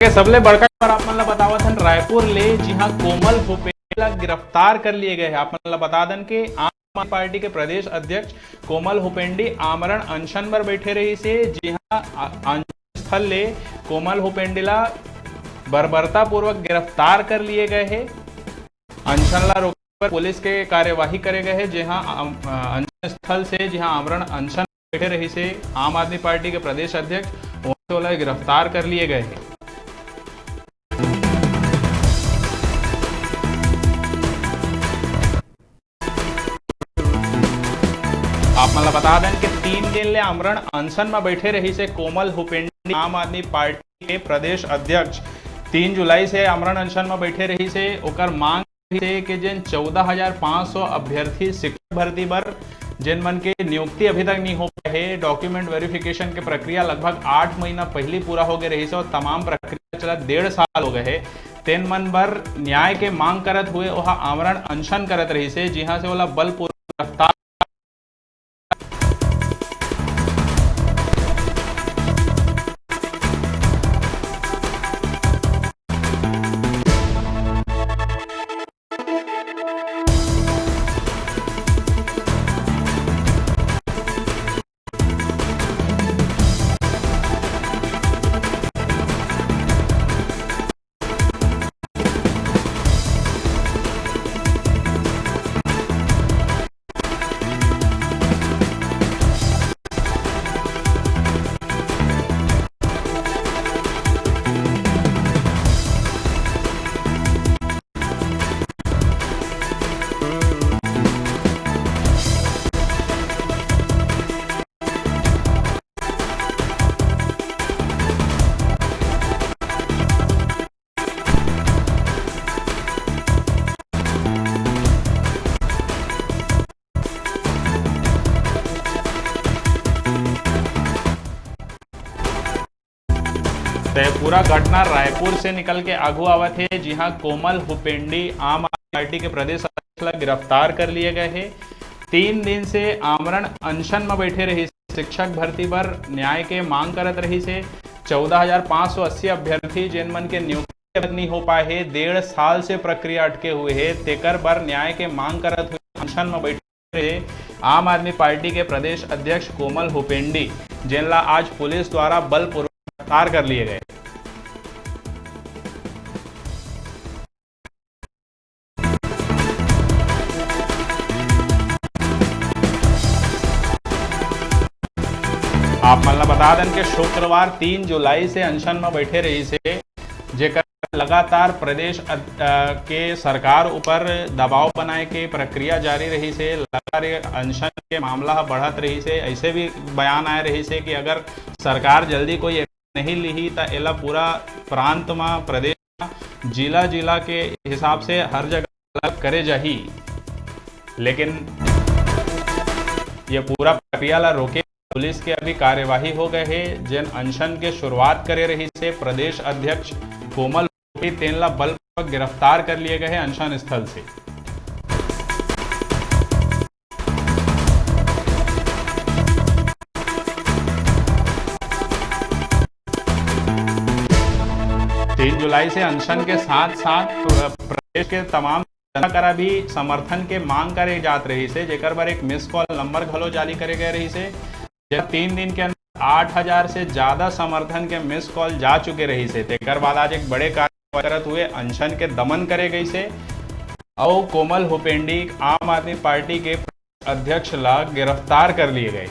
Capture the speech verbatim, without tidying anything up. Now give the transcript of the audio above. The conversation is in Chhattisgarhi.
के सबले बड़का खबर आप मन ला बतावत हन रायपुर ले, जिहां कोमल हुपेंडी ला गिरफ्तार कर लिए गए हे। आप मन ला बता दन के आम आदमी पार्टी के प्रदेश अध्यक्ष कोमल हुपेंडी आमरण अनशन बर बैठे रहिस हे, जिहां अ-, अनशन स्थल ले कोमल हुपेंडी ला बर्बरतापूर्वक गिरफ्तार कर लिए गए हे। अनशन ला रोके बर पुलिस के कार्यवाही करे गए हे, जिहां अम-, अ, अनशन स्थल से, जिहां आमरण अनशन बैठे रहिस हे आम आदमी पार्टी के प्रदेश अध्यक्ष, ओला गिरफ्तार कर लिए गए हे। आप मन ला बता दें कि तीन दिन ले आमरण अनशन में बैठे रहिस हे कोमल हुपेंडी, आम आदमी पार्टी के प्रदेश अध्यक्ष। तीन जुलाई से आमरण अनशन में बैठे रहिस हे। ओकर मांग रहिस हे कि जेन चौदह हजार पाँच सौ अभ्यर्थी शिक्षक भर्ती बर, जेन मन के नियुक्ति अभी तक नहीं हो पाए हे, डॉक्यूमेंट वेरिफिकेशन के प्रक्रिया लगभग आठ महीना पहली पूरा हो गए रहिस हे और तमाम प्रक्रिया चलत डेढ़ साल हो गए हे, तेन मन बर न्याय के मांग करत हुए ओहा आमरण अनशन करत रहिस हे, जिहां से ओला बलपूर्वक गिरफ्तार ते पूरा घटना रायपुर से निकल के आगू आवत हे, जिहां कोमल हुपेंडी आम आदमी पार्टी के प्रदेश अध्यक्ष ला गिरफ्तार कर लिए गए हे। तीन दिन से आमरण अनशन में बैठे रहिस हे, शिक्षक भर्ती बर न्याय के मांग करत रहिस हे। चौदह हजार पाँच सौ अस्सी अभ्यर्थी जेन मन के नियुक्ति नहीं हो पाए हे, डेढ़ साल से प्रक्रिया अटके हुए हे, तेकर बर न्याय के मांग करत हुए अनशन में बैठे रहे आम आदमी पार्टी के प्रदेश अध्यक्ष कोमल हुपेंडी, जेन ला आज पुलिस द्वारा बलपूर्वक गिरफ्तार कर लिए गए। आप मन ला बता दें कि शुक्रवार तीन जुलाई से अनशन में बैठे रहिस हे, जेकर लगातार प्रदेश अद-, अ, के सरकार ऊपर दबाव बनाए के प्रक्रिया जारी रहिस हे। लगातार ये अनशन के मामला ह बढ़त रहिस हे। ऐसे भी बयान आए रहिस हे कि अगर सरकार जल्दी कोई action नहीं लिही, त एला पूरा प्रांत म, प्रदेश म, जिला-जिला के हिसाब से हर जगह अलग करे जाही। लेकिन ये पूरा प्रक्रिया ला रोके पुलिस के अभी कार्यवाही हो गए हे। जेन अनशन के शुरुआत करे रहिस हे प्रदेश अध्यक्ष कोमल हुपेंडी, तेन ला बलपूर्वक गिरफ्तार कर लिए गए हे अनशन स्थल से। तीन जुलाई से अनशन के साथ साथ प्र-, प्रदेश के तमाम जनता करा भी समर्थन के मांग करे जात रहिस हे, जेकर बर एक मिस कॉल नंबर घलो जारी करे गए रहिस हे। जेकर तीन दिन के अंदर आठ हजार से ज्यादा समर्थन के मिस कॉल जा चुके रहिस हे, तेकर बाद आज एक बड़े कार्रवाई करत हुए अनशन के दमन करे गइस हे। अउ कोमल हुपेंडी, आम आदमी पार्टी के अध्यक्ष ला गिरफ्तार कर लिए गए।